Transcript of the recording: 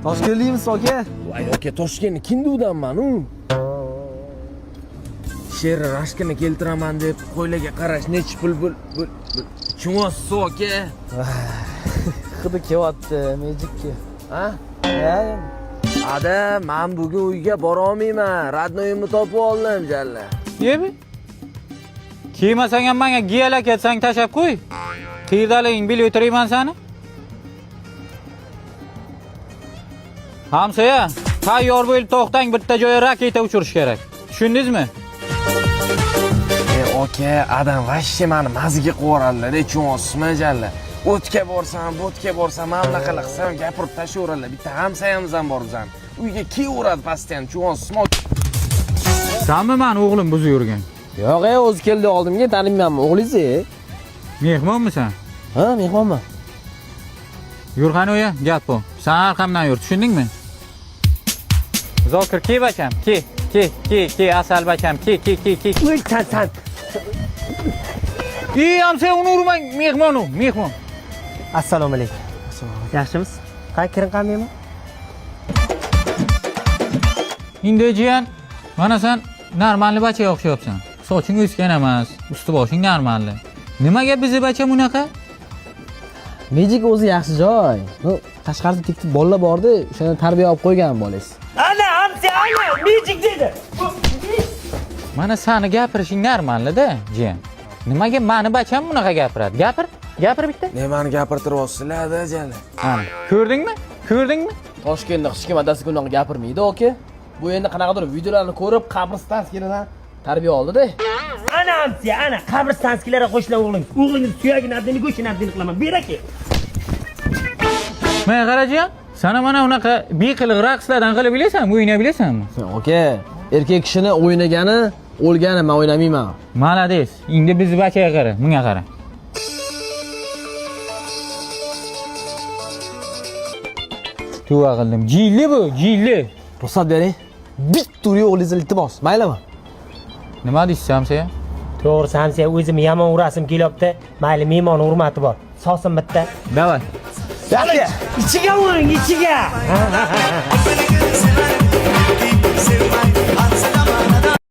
Toshkentlikmisiz aka? Voy aka, Toshkentni kindudanman u. Sherni rashkini keltiraman deb qo'ylarga qarash nechi pul bul bul. Tushunasiz aka? Hidi kelyapti, Magicga. Ha? Ha? Ada, men bugun uyga bora olmayman. Родной imni topib oldim jalla. Yemi? Kiymasang ham menga giyalak etsang tashlab qo'y. Qiyirdaliging bilib o'tirayman sani. Hamsoya, tayyor bo'lib to'xtang, bitta joyga raketa uchirish kerak. Tushundingizmi? E aka, adam вообще mani maziga qo'yaradilar, tushunyapsizmi jalla? O'tga borsam, bo'tga borsam, mana bunaqalar qilsam gapirib tashlayveradilar. Bitta hamsoyamiz ham bor bizani. Uyga kelaveradi постоянно, tushunyapsizmi? Sanmi mani o'g'lim buzib yurgan? Yo'q, e, o'zi keldi oldimga, tanimaymanmi o'g'lingiz? Mehmonmisan? Ha, mehmonman. Yur qani uya, gap bu. San arqamdan yur, tushundingmi? Zokir, ke bacham, ke, ke, ke, ke, asal bacham, ke, ke, ke, ke. Uy, san san. Ey, hamsoya, uni urmang, mehmon u, mehmon. Assalomu alaykum. Yaxshimisiz? Qani kiring qani mehmon? Endi jiyan, mana sen normalni bachaga o'xshayapsan. Soching o'sgan emas, usti boshing normalni. Nimaga bizni bacha bunaqa? Magic o'zi yaxshi joy. Bu tashqarida tekti bolalar bordi, o'shani tarbiya olib qo'ygan bolangiz. Ana hamsi, ana Magic dedi. Mana sani gapirishing normalda, jiyan. Nimaga mani bacham bunaqa gapiradi? Gapir, gapir bitta. Nimani gapirtiryapsizlar, ada jalla? Ana, ko'rdingmi? Ko'rdingmi? Toshkentda hech kim adasiga unaqa gapirmaydi, aka. Bu endi qanaqadir videolarni ko'rib, qabristonskilardan tarbiya oldi-da. Ana hamsi, ana qabristонскиlarga qo'shilar o'g'ling. O'g'lingiz suyagini abdini go'shtini abdini qilaman. Ber aka. Mana qara jiyan, sana mana unaqa beqiliq raqslardan qilib bilasanmi, o'ynay bilasanmi? Aka, erkak kishini o'ynagani o'lgani, men o'ynamayman. Молодец. Endi bizni bachaga qara, bunga qara. Tavba qildim. Jilli bu, jilli. Ruxsat bering. Bitta uring o'g'lingizni iltimos, maylimi? Nima deysiz hamsoya? To'g'risi hamsi, o'zim yomon urasim kelyapti. Mayli, mehmon hurmati bor. Sosin bitta. Давай. Yaxshi. Ichiga uring, ichiga.